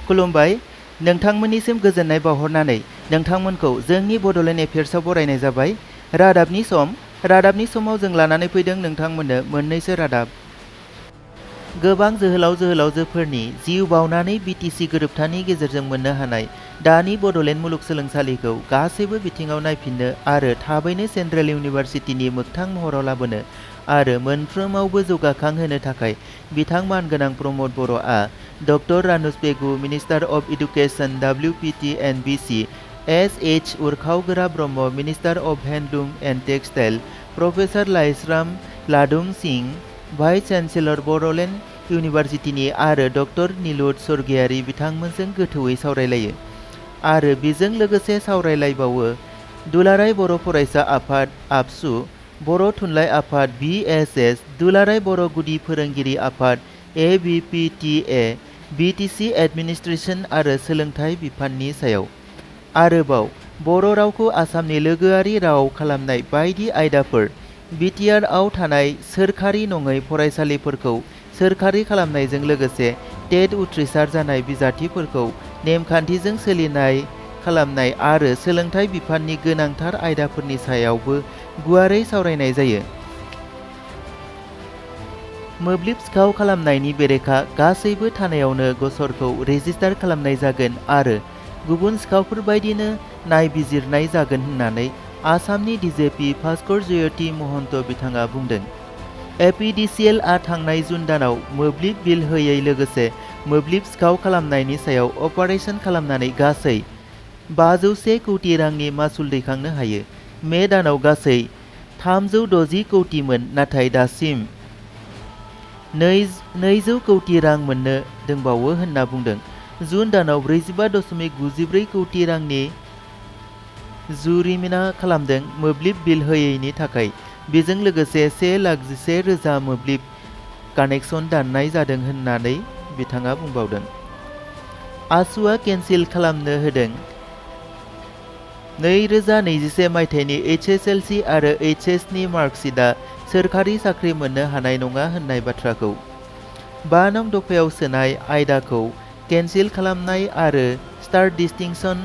खुलुमबाय नोंथांमोननिसिम गोजोननाय बावहरनानै नोंथांमोनखौ जोंनि बड'लेण्ड एफेयार्सआव बरायनाय जाबाय। रादाबनि समाव जों लानानै फैदों नोंथांमोननो मोननैसो रादाब। गोबां जोहोलावजोफोरनि जिउ बावनानै बिटिसि गोरोबथानि गेजेरजों मोननो हानाय दानि बड'लेण्ड मुलुगसोलोंसालिखौ गासैबो बिथिङाव नायफिननो आरो थाबैनो सेन्ट्रेल इउनिभारसिटिनि मोगथां महराव लाबोनो आरो मोनफ्रोमावबो जौगाखांहोनो थाखाय बिथां मानगोनां प्रमद बर'आ doctor Ranoj Pegu minister of education WPT and BC, SH उरखावगोरा Brahma minister of handloom and textile, professor Laishram Ladu Singh vice chancellor Bodoland इउनिभारसिटिनि आरो डक्टर निलुत स्वर्गियारि बिथांमोनजों गोथौयै सावरायलायो आरो बेजों लोगोसे सावरायलायबावो दुलाराय बर' फरायसा आफाद आबसु, बर' थुनलाइ आफाद BSS, दुलाराय बर' गुदि फोरोंगिरि आफाद ABPTA, BTC एडमिनिस्ट्रेसन आरो सोलोंथाइ बिफाननि सायाव। आरोबाव बर' रावखौ आसामनि लोगोआरि राव खालामनाय बायदि आयदाफोर, बिटिआरआव थानाय सोरखारि नङै फरायसालिफोरखौ सोरखारि खालामनायजों लोगोसे टेट उथ्रिसार जानाय बिजाथिफोरखौ नेमखान्थिजों सोलिनाय खालामनाय आरो सोलोंथाइ बिफाननि गोनांथार आयदाफोरनि सायावबो गुवारै सावरायनाय जायो। मोब्लिब सिखाव खालामनायनि बेरेखा गासैबो थानायावनो गसरखौ रेजिस्टार खालामनाय जागोन आरो गुबुन सिखावफोर बायदिनो नायबिजिरनाय जागोन होननानै आसामनि DJP भास्कर जयति महन्त बिथाङा बुंदों। APDCL-आ थांनाय जुन दानाव मोब्लिब बिल होयै लोगोसे मोब्लिब सिखाव खालामनायनि सायाव अपारेसन खालामनानै गासै 501 कौटि रांनि मासुल दैखांनो हायो। मे दानाव गासै 360 कौटिमोन, नाथाय दासिम 200 कौटि रां मोननो दंबावो होनना बुंदों। जुन दानाव 45.94 कौटि रांनि जुरिमाना खालामदों मोब्लिब बिल होयैनि थाखाय। बेजों लोगोसे 1,11,000 मोब्लिब कानेक्सन दाननाय जादों होननानै बिथाङा बुंबावदों। आसुआ केन्सिल खालामनो होदों 2021 मायथाइनि HSLC आरो HS नि मार्कशीटआ सोरखारि साख्रि मोननो हानाय नङा होननाय बाथ्राखौ। 5 नं दफायाव सोनाय आयदाखौ केन्सिल खालामनाय आरो स्टार डिस्टिंसन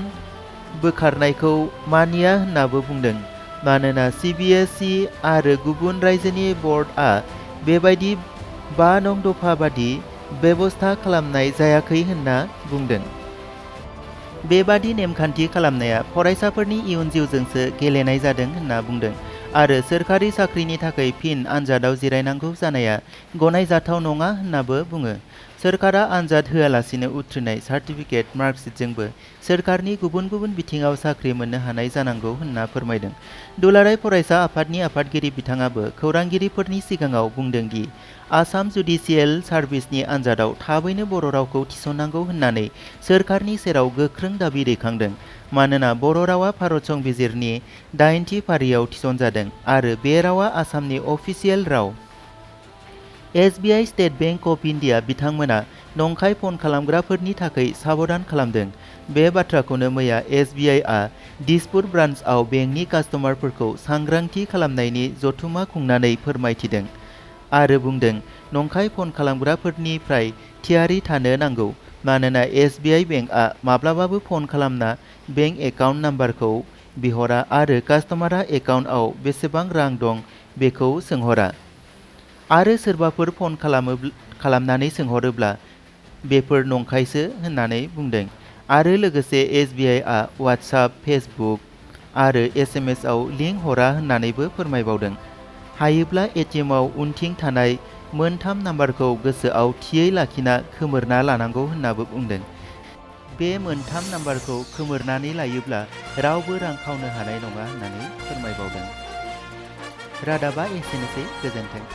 बोखारनायखौ मानिया होननाबो बुंदों, मानोना CBSE आरो गुबुन रायजोनि बर्डआ बेबायदि 5 नं दफा बादि बेबस्था खालामनाय जायाखै होनना बुंदों। बेबादि नेमखान्थि खालामनाया फरायसाफोरनि इयुन जिउजोंसो गेलेनाय जादों होनना बुंदों आरो सोरखारि साख्रिनि थाखाय फिन आनजादाव जिरायनांगौ जानाया गनायजाथाव नङा होननाबो बुङो। सोरखारा आनजाद होआलासिनो उथ्रिनाय सार्टिफिकेट मार्कशीटजोंबो सोरखारनि गुबुन गुबुन बिथिङाव साख्रि मोननो हानाय जानांगौ होनना फोरमायदों। दुलाराय फरायसा आफादनि आफादगिरि बिथाङाबो खौरांगिरिफोरनि सिगाङाव बुंदों दि आसाम जुडिसियेल सार्भिसनि आनजादाव थाबैनो बर' रावखौ थिसननांगौ होननानै सोरखारनि सेराव गोख्रों दाबि दैखांदों, मानोना बर' रावा भारत संबिजिरनि 8थि फारियाव थिसनजादों आरो बे रावा आसामनि अफिसियेल राव। SBI state bank of India बिथांमोना नंखाय फन खालामग्राफोरनि थाखाय साबधान खालामदों। बे बाथ्राखौनो मैया SBI-आ दिसपुर ब्रान्चआव बेंकनि कास्टमारफोरखौ सांग्रांथि खालामनायनि जथुमा खुंनानै फोरमायथिदों आरो बुंदों नंखाय फन खालामग्राफोरनिफ्राय थियारि थानो नांगौ, मानोना SBI बेंकआ माब्लाबाबो फन खालामना बेंक एकाउन्ट नाम्बारखौ बिहरा आरो कास्टमारआ एकाउन्टआव बेसेबां रां दं बेखौ सोंहरा आरो सोरबाफोर फन खालामनानै सोंहरोब्ला बेफोर नंखायसो होननानै बुंदों आरो लोगोसे SBI-आ वाट्सएप, फेसबुक आरो SMS-आव लिंक हरा होननानैबो फोरमायबावदों। हायोब्ला ATM-आव उनथिं थानाय मोन 3 नाम्बारखौ गोसोआव थियै लाखिना खोमोरना लानांगौ होननाबो बुंदों। बे मोन 3 नाम्बारखौ खोमोरनानै लायोब्ला रावबो रां खावनो हानाय नङा होननानै फोरमायबावदों। रादाबा एसेनोसै, गोजोन्थों।